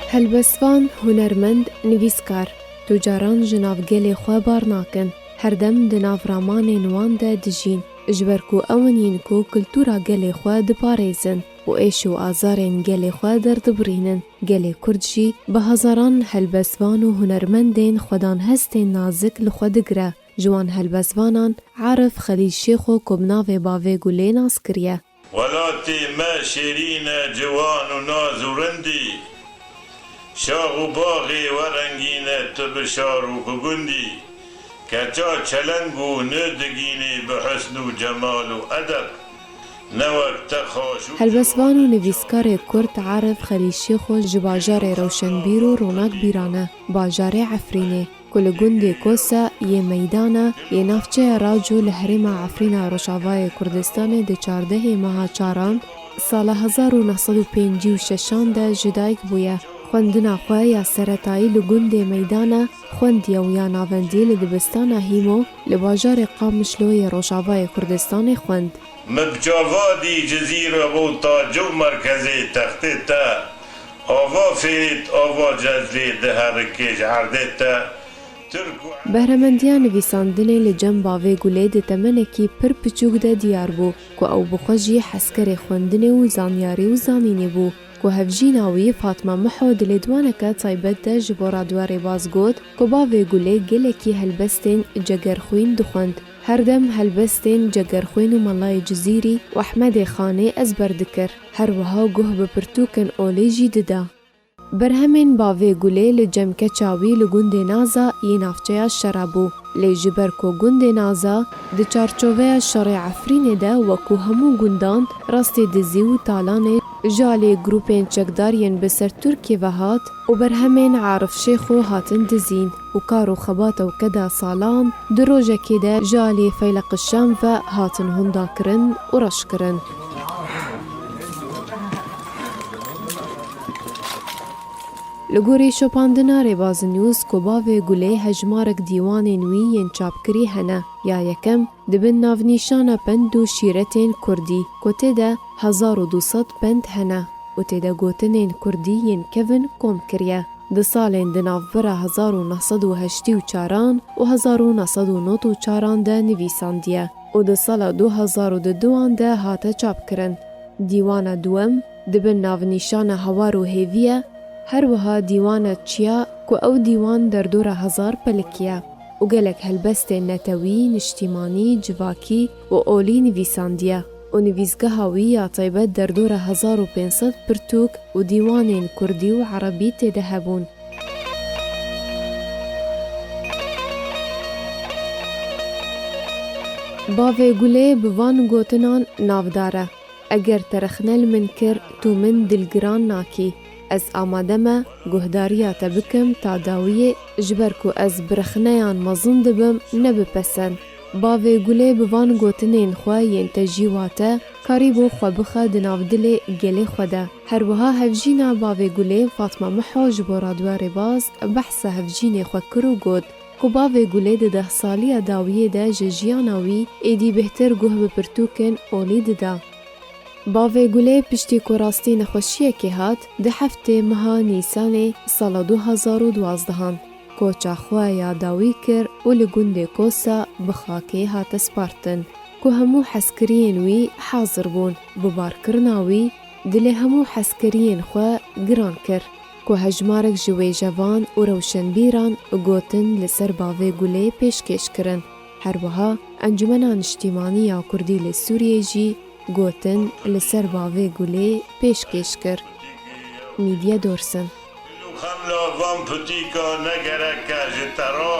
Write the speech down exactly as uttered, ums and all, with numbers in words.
Helbestvan, hunermend, nivîskar, tu caran ji nav gelê xwe bar nakin. Herdem di nav ramanên wan de dijîn, ji ber ku ew in yên ku kultura gelê xwe diparêzin û êş û azarên gelê xwe derdibirînin. Gelê Kurd jî bi hezaran helbestvan û hunermendên xwedanhestên nazik li xwe digire. Ji wan helbestvanan Arif Xelîl Şêxo ku bi navê Bavê Gulê nas kiriye. Welatê me şêrîn e, ciwan û naz û rindî, şax û baxê we rengîn e, tu bi şar û bi gundî, keça çeleng û nû digînî bi husn û cemal û edeb, ne wek te xaş û Helbestvan û nivîskarê Kurd Arif Xelîl Şêxo ji bajarê rewşenbîr û ronakbîran e, bajarê Efrînê, ku li gundê Kosa yê Meydana yê navçeya Raco li herêma Efrîna Rojavayê Kurdistanê di çardehê meha çaran sala hezar û neh sed û pêncî û şeşan de ji dayik bûye. Xwendina xwe ya seretayî li gundê Meydana xwendiye û ya navendî li dibistana Hîmo li bajarê Qamişlo yê Rojavayê Kurdistanê xwend. Min bi çava dî Cizîre û tac û merkezê textê te, ava fêt, ava cezlê diherikê ji erdê te, Tirk û Behremendiya nivîsandinê li cem Bavê Gulê di temenekî pir piçûk de diyar bû ku ew bi xwe jî hezkerê xwendinê û zanyarî û zanînê bû, ku hevjîna wî Fatma Miho di lêdwaneke taybet de ji bo Radyo Rêbaz got ku Bavê Gulê gelekî helbestên cegerxwîn dixwend. Her dem helbestên Cegerxwîn û Melayê Cizîrî û Ehmedê Xanê ezber dikir. Her wiha guh bi pirtûkên olê jî dida. Berhemên Bavê Gulê li cem keça wî li gundê Naza yê navçeya Şera bû. Lê ji ber ku gundê Naza di çarçoveya şerê Efrînê de wekû hemû gundan rastî dizî û talanê ji alî grûpên çekdar yên bi ser Tirkiyê ve hat û berhemên Arif Şêxo hatin dizîn û kar û xebata weke da salan di rojekê de ji alî Feyleq Şam ve hatin hundakirin û reşkirin. Li gorî şopandina Rêbaz News ku Bavê Gulê hejmarek dîwanên wî yên çapkirî hene. Ya yekem di bin navnîşana pend û şîretên kurdî ku tê de hezar û du sed pend hene û tê de gotinên kurdî yên kevin kom kiriye. Di salên di navbera hezar û neh sed û heştê û çaran û hezar û neh sed û nod û çaran de nivîsandiye û di sala du hezar û duduan de hate çapkirin. Dîwana duwem di bin navnîşana Hawar û Hêviye, her wiha dîwana Çiya ku ew dîwan derdora hezar pelikiye û gelek helbestên netewî, niştîmanî, civakî û olî nivîsandiye û nivîsgeha wî ya taybet derdora hezar û pênc sed pirtûk û dîwanên kurdî û erebî tê de hebûn. Bavê Gulê bi van gotinan navdar e. Eger te rexne li min kir, tu min dilgiran nakî. Ez amade me guhdariya te bikim ta dawiyê, ji ber ku ez bi rexneyan mezin dibim, ne bi pesen. Bavê Gulê bi van gotinên xwe yên tejî wate, karîbû xwe bixe di nav dilê gelê xwe de. Her wiha hevjîna Bavê Gulê Fatma Miho ji bo Radyoya Rêbaz behsa hevjînê xwe kir û got ku Bavê Gulê di deh saliya dawiyê de ji jiyana wî êdî bêhtir guh bi pirtûkên olî dida. Bavê Gulê piştî ku rastî nexweşiyekê hat, di heftê meha Nîsanê sala du hezar û duwazdehan koça xwe ya dawî kir û li gundê Kosa bi xakê hate spartin, ku hemû hezkiriyên wî hazir bûn. Bi barkirina wî dilê hemû hezkiriyên xwe giran kir, ku hejmarek ji wêjevan û rewşenbîran gotin li ser Bavê Gulê pêşkêş kirin. Her wiha Encûmena Niştîmanî ya Kurdî li Sûriyê jî gotin li ser Bavê Gulê pêşkêş kir. Mîdye Dorsin. Xemla van putîka ne gerek e ji te re.